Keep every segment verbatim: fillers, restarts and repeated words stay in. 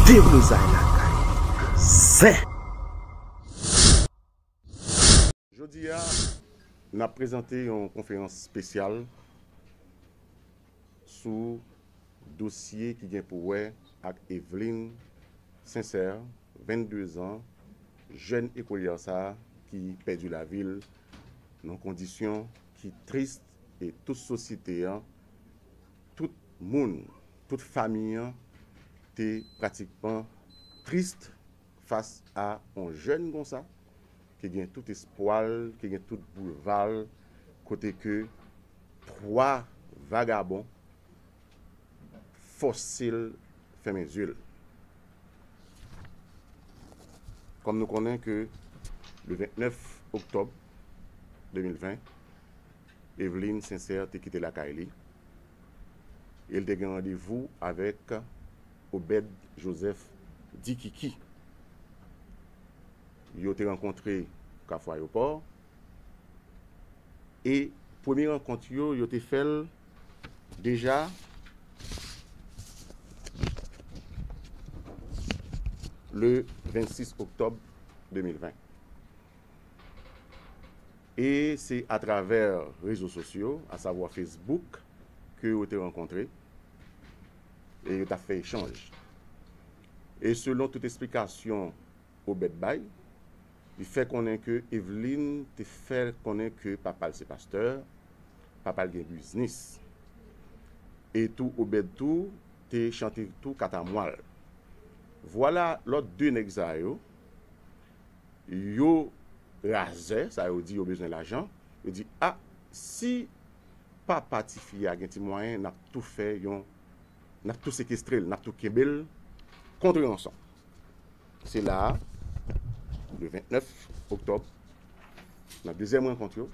Deblozay lakay. Zen. Jodi a, n ap prezante yon konferans espesyal sou dosye ki gen pou wè ak Evelyne Sincère, vennde zan, jèn ekolyè sa a ki pèdi lavi l nan kondisyon ki tris, e tout sosyete an, tout moun, tout fanmi an te pratikman tris fas a yon jèn konsa, ki gen tout espwa l, ki gen tout boulva l, kote ke twa vagabon fòse l fèmen zye l. Kòm nou konnen ke le vennèf oktòb de mil ven, Evelyne Sincère te kite lakay li e l te gen randevou avèk Obed Joseph Dikiki. Yo te rankontre Kafou Ayewopò e premye rankont yo, yo te fè l deja le vennsis oktòb de mil ven. E se atravè rezo sosyo, asavwa Facebook, ke yo te rankontre e yo t ap fè echanj. E selon tout esplikasyon Obed bay, li fè konnen ke Evelyne te fè konnen ke papa l se pastè, papa l gen biznis. E tou Obed tou te chante tou katamwal. Vwala lòt de nèg sa yo, yo razè, sa yo di yo bezwen lajan, yo di, a, si papa tifi a gen ti mwayen, n ap tou fè yon, n ap tou sekestre l, n ap tou kenbe l kont ranson. Se la a, le vennèf oktòb, nan dezyèm rankont yo,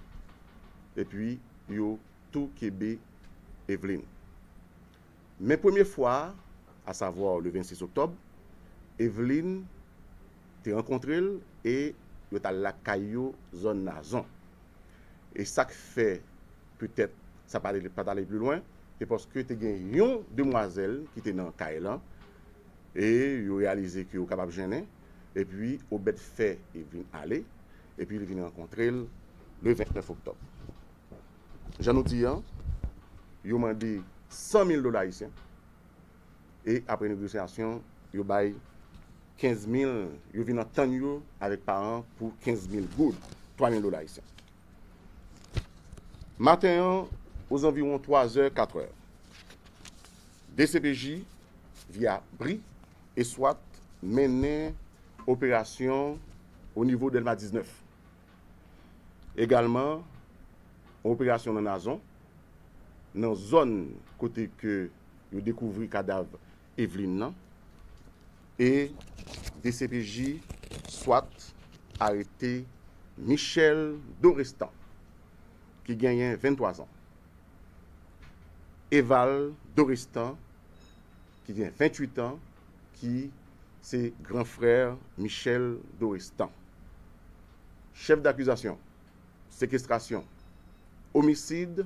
epi yo tou kenbe Evelyne. Men premye fwa a, asavwa le vennsis oktòb, Evelyne te rankontre l e yo t al lakay yo, zòn Nazon. E sa k fè petèt sa pa t ale, pa t ale pli lwen, se paske te gen yon demwazèl ki te nan kay lan, e yo reyalize ke yo kapab jennen, epi Obed fè Evelyne ale, epi li vin rankontre l le vennèf oktòb. Jan nou di an, yo mande san mil dola ayisyen, e apre negosyasyon, yo bay kenz mil, yo vin antann yo avèk paran pou kenz mil goud, twa mil dola ayisyen. Maten an, ozanviwon twazè, katrè, D C P J, via bri e swat, mennen operasyon o nivo Dèlma diznèf. Egalman, yon operasyon nan Nazon, nan zòn kote ke yo dekouvri kadav Evelyne nan, e D C P J swat arete Michel Dorestan, ki genyen venntwa zan. Eval Dorestan, ki gen venntuit an, ki se gran frè Michel Dorestan. Chèf dakizasyon, sekestrasyon, omisid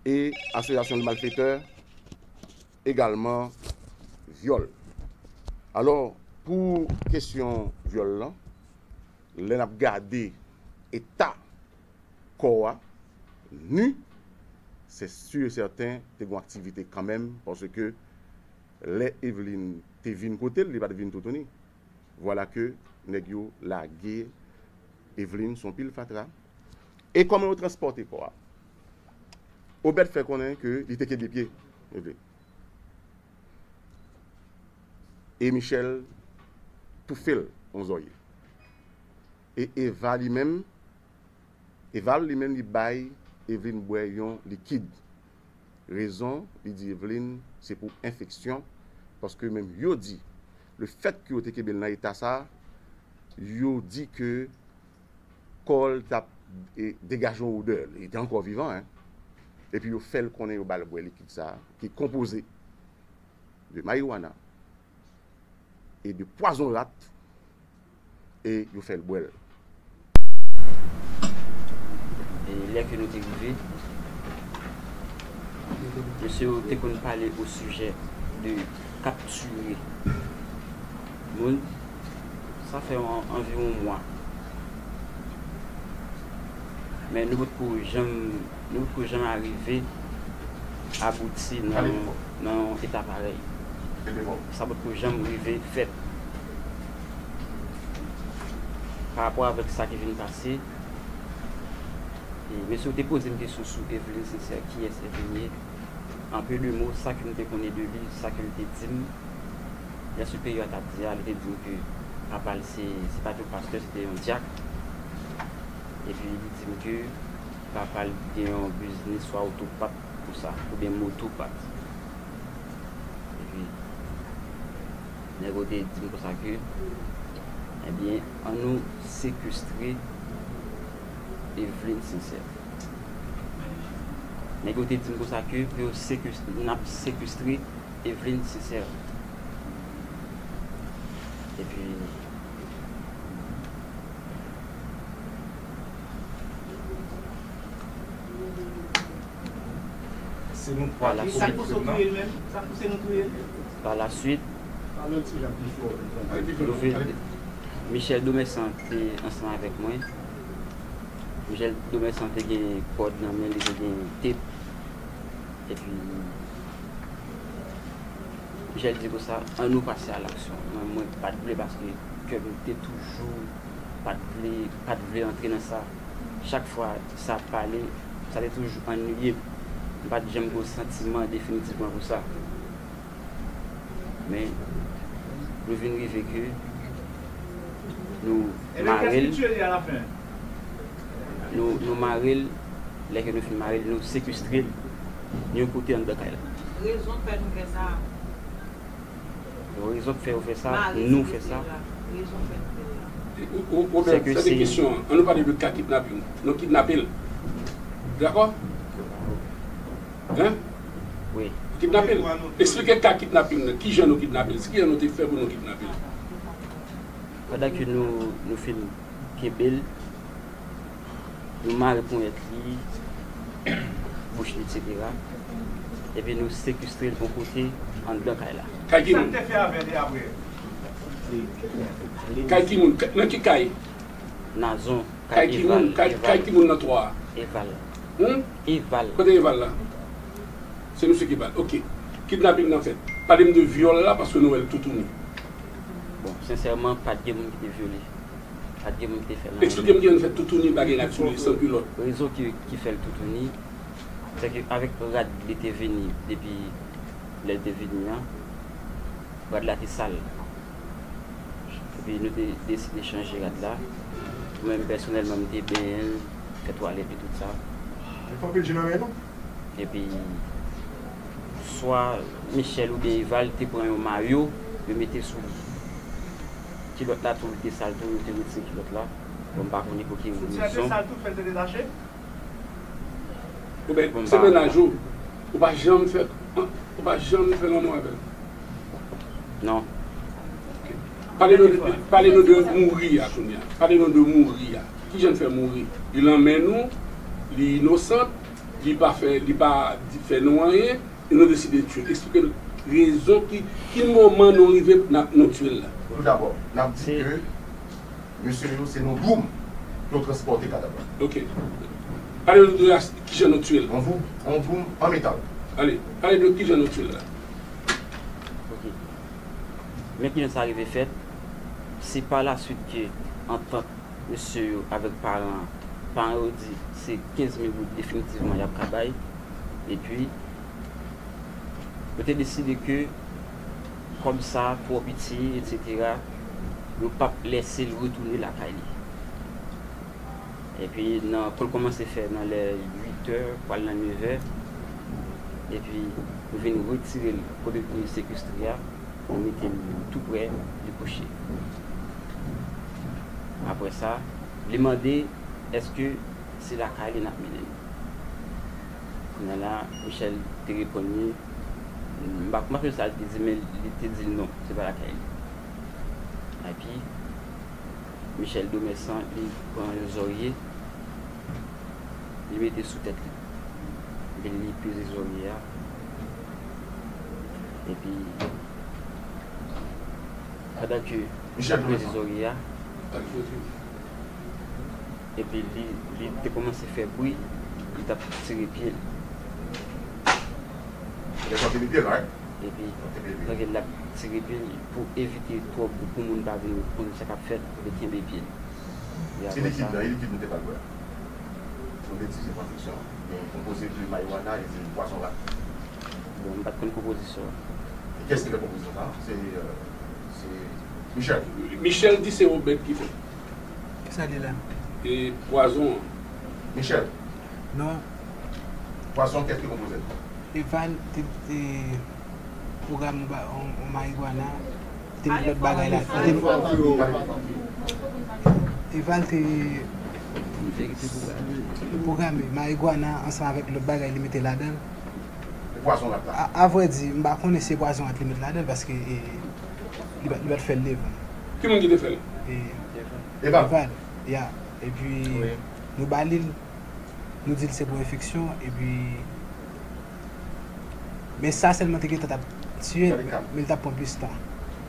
e asosyasyon de malfetè, egalman vyòl. Alò, pou kesyon vyòl lan, lè n ap gade eta kò a, ni, se si e sèten te gen aktivite kanmenm, paske lè Evelyne te vin kote l, li pa t vin toutouni. Vwala ke nèg yo lage Evelyne sou yon pil fatra. E kòman yo transpòte kò a? Obed fè konnen ke li te kenbe pye Evelyne. E Michel toufe l yon zòrye. E Eva li menm, Eval li menm li bay Evelyne bwè yon likid. Rezon, li di Evelyne se pou enfeksyon, paske menm yo di, lefèt ke yo te kenbe l nan eta sa, yo di ke kò l t ap, e, degaje yon odè, li te ankò vivan, en. Epi yo fè l konnen yo ba l bwè likid sa, ki konpoze de marijuana e de pwazon rat, e yo fè l bwè l. E lè ke nou te rive, mesye yo te konn pale o sijè de kaptire Moun, sa fè an- anviwon mwa. Men nou potko janm, nou potko janm arive abouti nan, nan yon eta parèy. Sa potko janm rive fèt. Pa rapò avèk sa ki vin pase, e, mesye yo te poze m kesyon sou Eveline Sincère, kiyès Eveline ye? An peu de mots, sa ke m te konnen de li, sa ke l te di m, lè siperyè a t ap di a, li te di m ke papa l se, se pa t yon pastè, se te yon dyak. Epi li di m ke papa l gen yon biznis swa otopat konsa, oubyen motopat. Epi, nèg yo te di m konsa ke, ebyen, ann nou sekestre Eveline Sincère. Nèg yo te di m konsa ke pou yo sekes- n ap sekestre Eveline Sincère. Epi, Se nou twa ki komèt krim nan. Pa la swit, nou vin, Michel Domersan te ansanm avèk mwen. Michel Domersan te gen kòd nan men li, te gen tep. Epi, Michel di konsa, ann nou pase a laksyon. Mwen, mwen pa t vle paske kè m te toujou pa t vle, pa t vle antre nan sa. Chak fwa sa ap pale, sa te toujou annuiye m. M pa t janm gen yon santiman definitivman pou sa. Men, nou vin rive ke nou mare l, nou, nou mare l, lè ke nou fin mare l, nou sekestre l yon kote anndan kay la. Rezon k fè nou fè sa. Rezon k fè yo fè sa, nou fè sa. Ou, ou, ou, se ke se kesyon an. Ann nou pale de ka kidnaping. Nou kidnape l. Dakò? Hein? Wi. Kidnape l. Eksplike ka kidnaping nan. Kijan nou kidnape l? Kijan nou te fè pou nou kidnape l? Pandan ke nou, nou fin kenbe l, nou mare ponyèt li, bouch li, etsetera. Epi nou sekestre l yon kote anndan kay la. Kay ki moun? Sa n te fè avè li apre? Kay ki moun? Nan ki kay? Nazon, kay Eval. Kay ki moun nan twa a? Eval. Hmm? Eval. Kote Eval la? Se misye ki ba l. Ok. Kidnaping nan fèt. Pale m de vyòl la paske nou wè l toutouni. Bon, sensèman, pa t gen moun ki te vyole. Pa t gen moun ki te fè l anyen. Eksplike m kijan nou fè toutouni pa gen rad sou li, san kilòt. Rezon ki, ki fè l toutouni, se ke avèk rad li te vini depi lè l te vini an, rad la te sal. Epi nou te deside chanje rad la. Mwen menm pèsonèlman, m te benyen l, fè twalèt li, tout sa. Li fè anpil je nan men nou. Epi, swa Michel oubyen Eval te pran yon mayo, yo mete sou li. Kilòt la tou, li te sal tou, yo te retire kilòt la. Bon, m pa konnen pou ki rezon. Foutchè te sal tou, fè l te detache? Oubyen, se mennaj ou, ou pa janm fè, ou pa janm fè lanmou avè l? Non. Pale nou, pale nou de mouri a kounye a. Pale nou de mouri a. Kijan l fè mouri? Li nan men nou, li inosan, li pa fè, li pa di, fè nou anyen, e nou deside tiye l. Eksplike nou rezon ki, ki moman nou rive n ap, nou tiye l la. Toudabò, n ap di ke mesye yo se nan Dwoum yo transpòte kadav la. Ok. Pale nou de kijan nou tiye l. An Dwoum, an Dwoum, an metal. Ale, pale de kijan nou tiye l la. Ok. Men kijan sa rive fèt, se pa la swit ke antant mesye yo avèk paran an, paran yo di se kenz mil goud definitivman y ap ka bay, epi yo te deside ke kòb sa twò piti, etsetera, yo p ap lèse l retounen lakay li. Epi nan, kou l kòmanse fè nan lè uit è, pral nan nèf è, epi nou vin retire l kote nou te sekestre a, nou mete l tou prè de kòche. Apre sa, li mande èske se lakay li n ap mennen l. Kounye a la, Michel te reponn li, m pa, m pa sonje sa l te di, men li te di l non, se pa lakay li. Epi, Michel Domersan, li pran yon zòrye, li mete sou tèt li. Epi li peze zòrye a. Epi, Pandan ke l ap peze zòrye a, epi li, li te kòmanse fè bri, li t ap tire pye l. Epi, donk, l ap tire pye l pou evite twòp pou moun pa vin konn sa k ap fèt, li kenbe pye l. E apre sa, nou te pral bwè. Nou te di se pwazon, men konpoze de marijuana e de pwazon rat. Bon, m pa t konn konpozisyon an. E kiyès ki fè konpozisyon sa? Se, euh, se Michel. Michel di se Obed ki fè. Kisa li la? E pwazon an. Michel. Non. Pwazon, kiyès ki konpoze l? Eval te, te pwogram yon ba- yon- yon marijuana. Te met lòt bagay la. Te, Eval te pwograme marijuana ansanm avèk lòt bagay li mete ladan l. E pwazon rat la? A, a vrè di, m pa konnen si se pwazon rat li met ladan l paske e, li pa, li pa t fè l devan. Ki moun ki te fè l? E, Eval. Eval, ya. Epi, nou ba li l, nou di l se pou enfeksyon, epi, men sa sèlman te gentan t ap tiye l, men l t ap pran plis tan.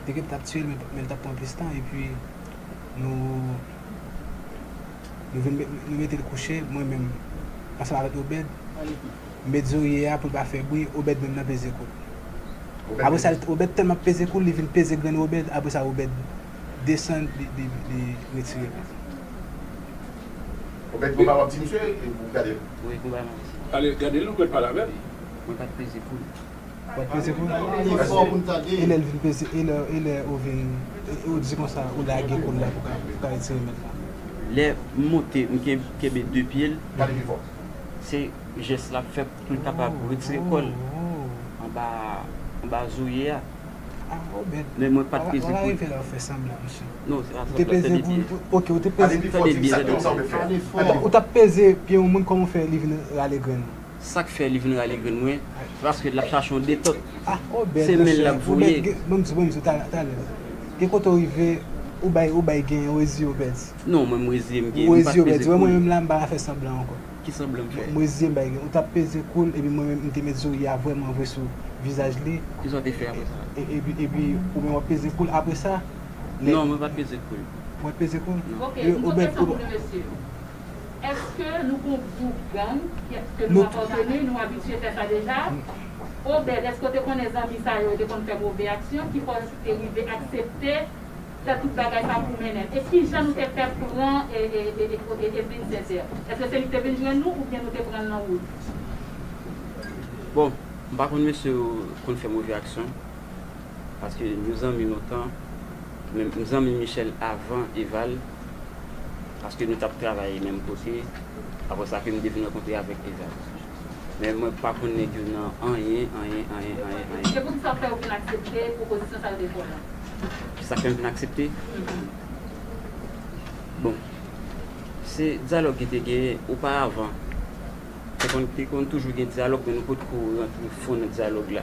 Te gentan t ap tiye l, men, men l t ap pran plis tan, epi, nou, nou vin met, nou mete l kouche, mwen menm, ansanm avèk Obed, m met zòrye a pou l pa fè bri, Obed menm nan peze kou l. Apre sa, Obed tèlman ap peze kou l, li vin peze grenn Obed, apre sa, Obed desann, li, li, li retire l. Obed, gon bagay w ap di misye, e ou gade l? Wi, gon bagay m ap di. Ale, gade l, ou mèt pale avè l. Mwen pa t peze kou l. Ou pa t peze kou l? E lè l vin peze, e lè, e lè ou vin, e ou di konsa, ou lage kou l la pou ka, pou ka retire mèt la. Lè m monte, m ken- kenbe de pye l, Pale pi fò. Se jès l ap fè pou l kapab retire kò l anba, anba zòrye a. Ah, Obed. Men mwen pa t peze kou l. Ou fè sanblan, mesye. Non, se pa Ou te sanblan, peze tande kou byen. l. Ok, ou te peze. Tande pi fò, di sa ki konsa w te fè. Ou t ap peze pye yon moun, kòman w fè li vin rale grenn ou? Sa k fè li vin rale grenn mwen, se paske l ap chache yon detant. Ah, Obed. Se men l ap voye. Bon, m di, bon, m di, talè, talè. Gen kote w rive, ou bay, ou bay gen, ou reziye, Obed. Non, mwen, m reziye m gen, m pa t peze kou l. Mwen menm la, m pa ka fè sanblan ankò. Ki sanblan m fè? Mwen reziye m bay gen. Ou t ap peze kou l, epi mwen menm, m te met zòrye a vrèman vre sou vizaj li. Kisa w te fè apre sa? E, epi, epi, ou menm w ap peze kou l. Apre sa, lè- Non, mwen pa t peze kou l. Ou pa t peze kou l? Non. Ok, yon kesyon pou nou, mesye. Èske nou gon gwoup gang, èske nou apateni, nou abitye fè sa deja? Obed, èske w te konnen zanmi sa yo, yo te konn fè move aksyon, ki fè w te rive aksepte fè tout bagay sa pou mennen l? E kijan nou te fè pran e, e, e, e, e, e Vincent? Èske se li ki te vin jwenn nou oubyen nou te pran l nan wout? Bon, m pa konn mesye yo konn fè move aksyon. Paske nou zanmi lontan, men m zanmi Michel avan Eval, paske nou t ap travay menm kote, apre sa ke m te vin rankontre avèk Eval. Men mwen pa konn nèg yo nan anyen, anyen, anyen, anyen, anyen. Se poukisa w fè w vin aksepte pwopozisyon sa yo te fè w lan? Sa k fè m vin aksepte? Bon, se dyalòg ki te genyen oparavan. Te konn, te konn toujou gen dyalòg, men nou potko rantre fon nan dyalòg la.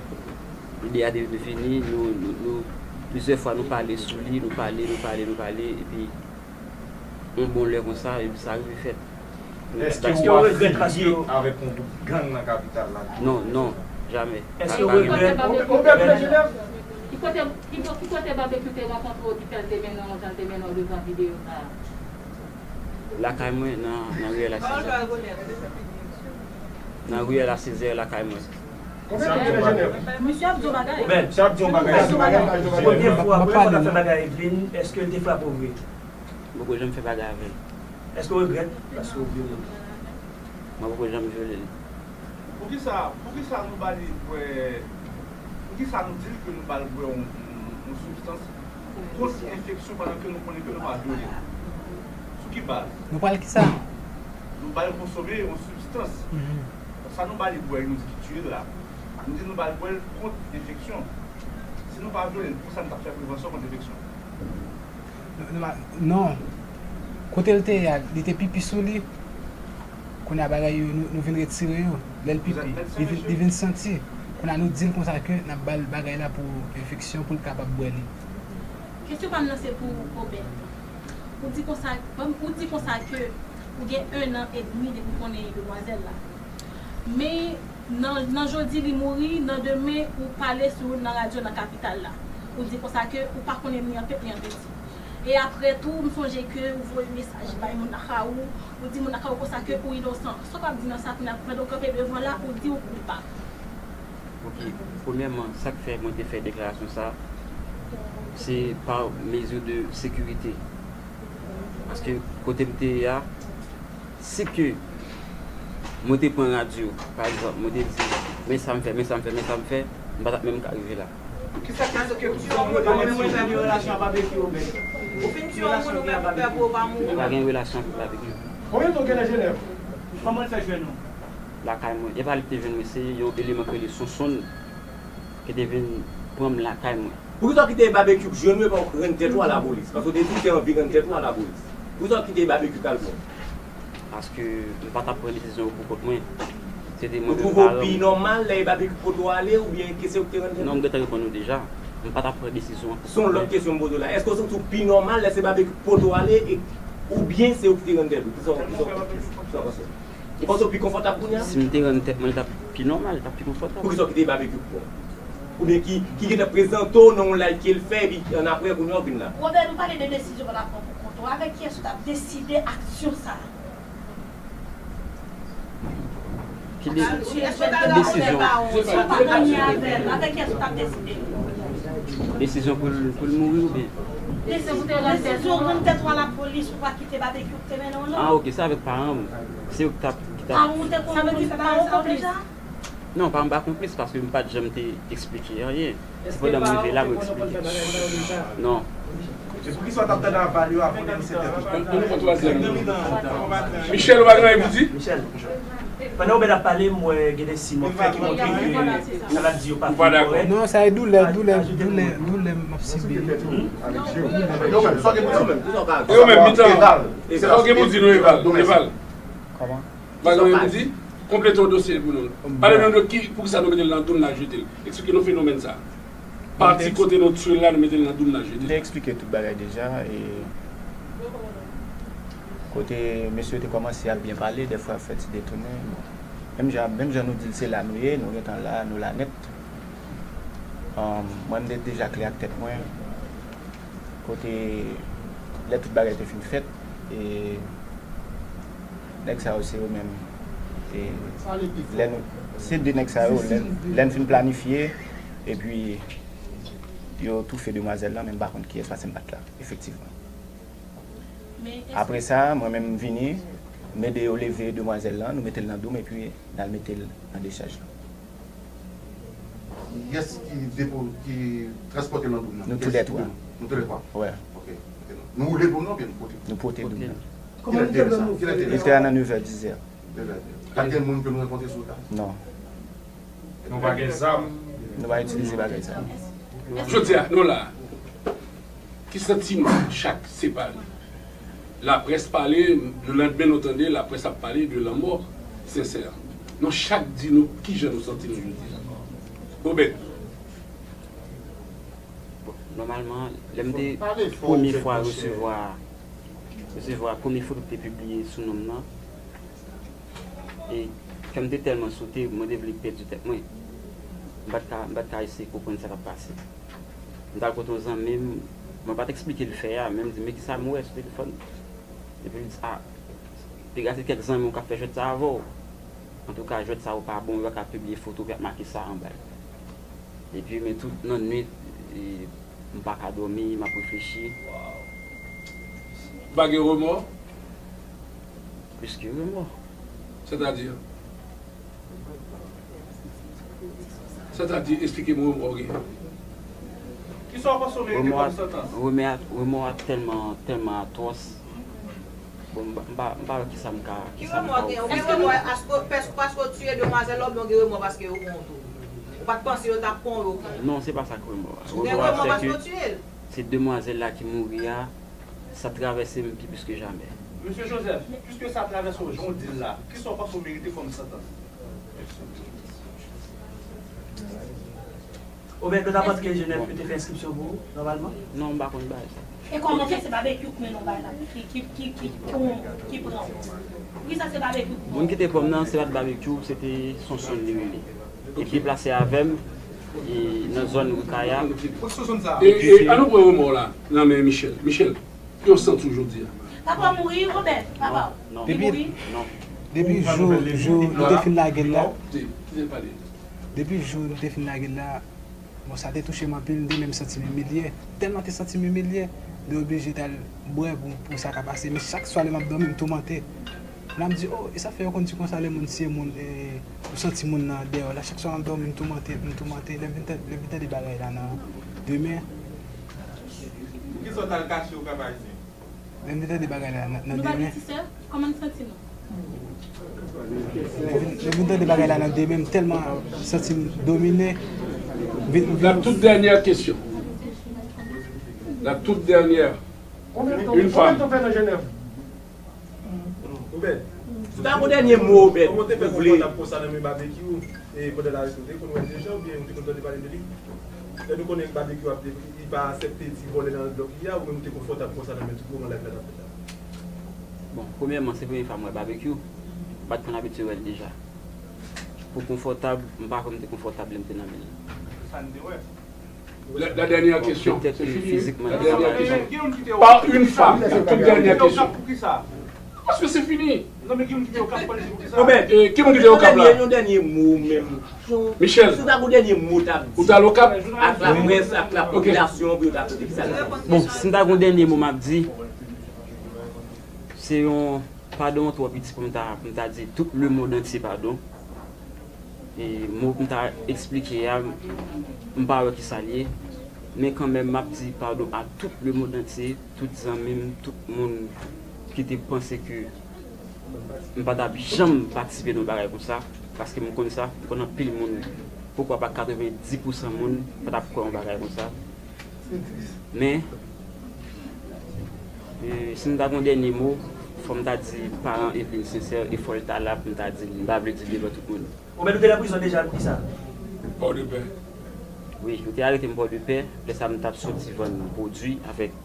Lide a te vini, nou, nou, nou, plizyè fwa nou pale sou li, nou pale, nou pale, nou pale, epi yon bon lè konsa, epi sa rive fèt. Èske w ap fini avèk yon gwoup gang nan kapital la? Non, non, jamè. Èske w regrèt? Ki kote, ki kote Babekyou te rankontre w ki fè l te mennen w jan l te mennen w devan videyo sa a? Lakay mwen, nan, nan riyèl a Sezè. Nan riyèl a Sezè, lakay mwen. Misye ap di yon bagay. Obed, misye ap di yon bagay. Premye fwa, premye fwa w ap fè bagay Eveline, èske l te frape w vre? M poko janm fè bagay avè l. Èske w regrèt paske w vyole l? Mwen poko janm vyole l. Poukisa, poukisa nou ba li bwè, poukisa nou di l ke nou ba l bwè yon, yon, yon sibstans kont enfeksyon pandan ke nou konnen ke nou pa vyole l? Sou ki baz? Nou pral kisa? Nou ba l konsome yon sibstans. Sa nou ba li bwè, nou di ki tiye l la. Nou di nou ba l bwè l kont enfeksyon. Si nou pa vyole l, poukisa nou t ap fè prevansyon kont enfeksyon? Non, non, non. Kote l te ye a, li te pipi sou li. Kounye a bagay yo, nou, nou vin retire yo. Lè l pipi, li vin, li vin santi. Kounye a nou di l konsa ke n ap ba l bagay la pou enfeksyon, pou l kapab bwè li. Kesyon pa m nan se pou Obed. Ou di konsa, ou di konsa ke ou gen en an edmi depi w konnen demwazèl la. Men nan, nan jodi li mouri, nan demen ou pale sou nan radyo nan kapital la. Ou di konsa ke ou pa konnen ni an pep ni an peti. E apre tou, m sonje ke ou voye mesaj bay moun lakay ou, ou di moun lakay ou konsa ke ou inosan. Sa w ap di nan sa kounye a, pandan w kanpe devan la, ou di ou koupab? Ok, premyèman, sa k fè mwen te fè deklarasyon sa, se pa mezi de sekirite. Paske kote m te ye a, si ke mwen te pran radyo, pa egzanp, mwen te di, men sa m fè, men sa m fè, men sa m fè, m pa t ap menm ka rive la. Kisa k fè ke ou pa menm relanse yon relasyon ak Babekyou, Obed? Ou fin tiye yon moun ou menm ou pè pou yo pa mouri. M pa gen relasyon ak Babekyou. Konbyen tan w gen nan Jenèv? Kòman l fè jwenn ou? Lakay mwen. E pa li ki te jwenn mwen, se yon eleman ki rele Sonsonn ki te vin pran m lakay mwen. Poukisa w kite Babekyou jwenn ou epi w rann tèt ou a lapolis? Paske w te di w te anvi rann tèt ou a lapolis. Poukisa w kite Babekyou t al pran w? Paske m pa t ap pran desizyon yo pou kont mwen. Se te mwen menm paran m. Ou twouve w pi nòmal lè e Babekyou k pote w ale oubyen ke se ou ki te rann tèt ou? Non, m gentan reponn ou deja. M pa t ap pran desizyon an pou kont mwen. Se yon lòt kesyon m poze w la. Èske w santi w pi nòmal lè se Babekyou k pote w ale e oubyen se ou ki te rann tèt ou? Kisa w kisa w kisa w panse? Ou panse w pi konfòtab kounye a? Si m te rann tèt mwen, li t ap pi nòmal, li t ap pi konfòtab. Poukisa w kite Babekyou k pran w? Oubyen ki ki gentan prezante w nan yon live ke l fè epi annapre kounye a w vin la? Obed, ou pale de desizyon w t ap pran pou kont ou. Avèk kiyès ou t ap deside aksyon sa a? Ki de, ki desizyon? Desizyon pou l pou l mouri oubyen? Desizyon pou te rann tèt ou a lapolis ou pa kite Babekyou ki te mennen w non. Ah ok, se avèk paran m. Se yo ki t ap ki t ap. Paran w te konn konn fè bagay sa yo deja? Non, paran m pa konplis paske m pa t janm te eksplike anyen. Se pandan m rive la mwen eksplike. Non. Se poukisa w t ap tande aval yo avan w denonse tèt ou? Ann pran twazyèm nan. Michel, ou pa gen anyen pou di? Michel. Pandan Obed ap pale, m wè gen de siy m wè fè ki montre ke sa l ap di yo pa fin kòrèk. Non, sa e doulè, doulè, doulè, doulè m ap sibi. E ou menm, mitan. Sa w gen pou di nou, Eval? Eval. Kòman? Ou pa gen anyen pou di? Konplete yon dosye pou nou. Pale nou de ki, poukisa nou mete l nan doum n al jete l. Eksplike nou fenomèn sa. Pati kote nou tiye l la, nou mete l nan doum n al jete l. M te eksplike tout bagay deja. E kote mesye yo te kòmanse ap byen pale, dèfwa ap fè ti detounen. Bon. Menm jan, menm jan nou di l se la nou ye, nou gentan la, nou la nèt. Ahn, mwen m te deja klè ak tèt mwen. Kote lè tout bagay te fin fèt, e nèg sa yo se yo menm. E lè nou, se de nèg sa yo, lè, lè n fin planifye, epi yo toufe demwazèl lan, men m pa konn kiyès paske m pa t la, efektivman. Apre sa, mwen menm m vini, m ede yo leve demwazèl lan, nou mete l nan do m, epi n al mete l nan dechaj lan. Kiyès ki depo, ki transpòte l nan doum nan? Nou toulètwa. Nou toulètwa? Wè. Ok. Nou woule doum nan oubyen nou pote l? Nou pote doum nan. Kilè te fè sa? Kilè te fè sa? Li te a nan nevè, dizè. Nevè. Pa t gen moun ke nou rankontre sou wout la? Non. Nou pa gen zam? Nou pa itilize bagay sa. Jodi a, nou la. Ki santiman chak separe? Laprès pale, lelandmen nou tande laprès ap pale de lanmò Sensè. Nou chak di nou kijan nou santi nou jodi a. Obed. Bon, nòmalman, lè m te premye fwa resevwa resevwa premye foto ki te pibliye sou non m nan, e kè m te tèlman sote, mwen te vle pèdi tèt mwen. M pa t ka, m pa t ka eseye konprann sa k ap pase. M t al kote yon zanmi m, mwen pa t eksplike l fè a, men m di, men kisa m wè sou telefòn? Epi l di, a, piga se kèk zanmi w k ap fè jwèt sa avè w. Antouka, jwèt sa yo pa bon, yo pa ka pibliye foto ki ap make sa anba l. Epi, men tout nan nwit, e, m pa ka dòmi, m ap reflechi. Ou pa gen remò? Plis ke remò. Sètadi? Sètadi, eksplike m remò w genyen. Kisa w panse w merite kòm santans? Remò a, remò a tèlman, tèlman atwòs. Bon, m pa, m pa, m pa wè kisa m ka, kisa m ka ofri. Ki remò w gen? Ou gen remò paske, paske w tiye demwazèl la oubyen w gen remò paske yo pran w tou? Ou pa t panse yo t ap pran w, yo pran w? Non, se pa sa k remò a. Ou gen remò paske w tiye l? Se demwazèl la ki mouri a, sa travèse m pi plis ke jamè. Mesye Joseph, piske sa travèse w jan w di l la, kisa w panse w merite kòm santans? Obed, ou ta panse ke Jenèf yo te fè enskripsyon pou ou, nòmalman? Non, m pa konn bagay sa. E kòman fè se Babekyou k mennen w bay la, ki, ki, ki, ki, ki pran w? Poukisa se Babekyou k pran w? Moun ki te pran m nan, se pa t Babekyou, se te Sonsonn li rele. Epi deplase avè m, e, nan zòn Rikaya. E, e, an nou pran remò la nan men Michel. Michel, ki w santi w jodi a? Papa mouri, Robert, papa. Non. Li Depi, mouri. Non. Depi jou, jou nou te fin lage l la. Kite, kite l pale. Depi jou nou te fin lage l la, bon, sa te touche m anpil, m te menm santi m imilye. Tèlman te santi m imilye, m te oblije t al bwè pou, pou sa ka pase. Men chak swa lè m ap dòmi, m toumante. Lè m di, oh, e sa fè yo konn di konsa lè moun tiye moun, e, ou santi moun nan dèyè w la. Chak swa m ap dòmi, m toumante, m toumante. Lè m vin tande, lè m vin tande bagay la nan demen. Poukisa w t al kache Okap Ayisyen? Lè m vin tande bagay la nan, nan demen. Nou pa gen ti sè? Kòman n santi nou? Lè m vin, lè m vin tande bagay la nan demen, m tèlman santi m domine. M vin, m vin La toute dernière question. La toute dernière. Une femme. Obed, si w ta gon dènye mo, Obed, kòman w te fè ou vle konn tap konsa nan men Babekyou, e pandan l arete w, te konn wè l deja oubyen ou te konn tande pale de li? Lè nou konnen Babekyou ap de, li pa aksepte ti vòlè nan blòk li a, ou menm ou te konfòtab konsa nan men tout moman live la t ap fèt la? Bon, premyèman, se premye fwa m wè Babekyou. M pa t konn abitye wè l deja. Pou konfòtab, m pa kwè m te konfòtab lè m te nan men l. Sa n te wè. La, la dernière question. Petèt, c'est fini, fizikman, la dernière question. Par une femme, la toute dernière question. Paske se fini. Non, men ki moun ki te Okap, pou ki sa? Obed, e, ki moun ki te Okap la? Yon dènye mo menm. Michel. Si w ta gon dènye mo w t ap di. Ou t al Okap? Ak laprès, ak lapopilasyon, pou yo ta tande ki sa l ap di. Bon, si m ta gon dènye mo m ap di, se yon padon twò piti pou m ta, pou m ta di tout lemonn antye padon. E mo pou m ta eksplike a, m pa wè ki sa l ye. Men kanmenm, m ap di padon a tout lemonn antye, tout zanmi m, tout moun ki te panse ke m pa t ap janm patisipe nan yon bagay konsa, paske m konn sa, m konn anpil moun, poukwa pa katrevenndis pousan moun pa t ap kwè yon bagay konsa. Men, e, si m ta gon dènye mo, fò m ta di paran Eveline Sincère, e fò l ta la pou m ta di l, m pa vle di l devan tout moun. Obed, ou te nan prizon deja, poukisa? Pòdepè. Wi, yo te arete m Pòdepè. Lè sa a, m t ap soti vann pwodui avèk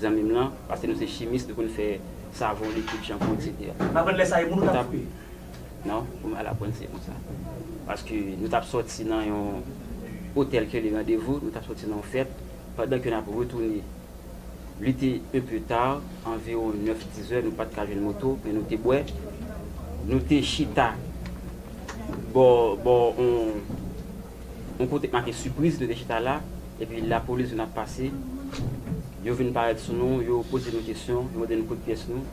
zanmi m lan, paske nou se chimis, nou konn fè savon, likid, chanpou, etsetera. M aprann lè sa a, e moun ou t ap touye? Non, pou m al aprann se konsa. Paske nou t ap soti nan yon otèl ki rele Randevou, nou t ap soti nan yon fèt, pandan ke n ap retounen. Li te un peu tard, anviwon nèf, diz è, nou pa t ka jwenn moto, men nou te bwè. Nou te chita bò, bò, on, on kote k make Sipriz, nou te chita la, epi lapolis vin ap pase. Yo vin parèt sou nou, yo poze nou kesyon, yo mande nou kote pyès nou.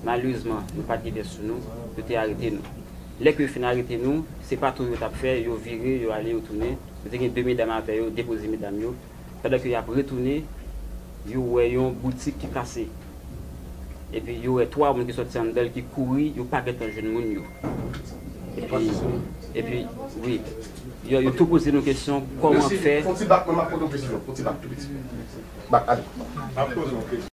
Malerezman, nou pa t gen pyès sou nou, yo te arete nou. Lè ke yo fin arete nou, se patwouy yo t ap fè, yo vire, yo ale, yo tounen. Nou te gen de medam avè yo, depoze medam yo. Pandan ke y ap retounen, yo wè yon boutik ki kase. Epi yo wè twa moun ki sòti anndan l ki kouri, yo pa gentan jwenn moun yo. Epi, epi, wi. Yo, yo tou poze nou kesyon, kòman fè. Fè yon ti bak, mwen m ap poze w kesyon, fè yon ti bak tou piti. Bak, ale.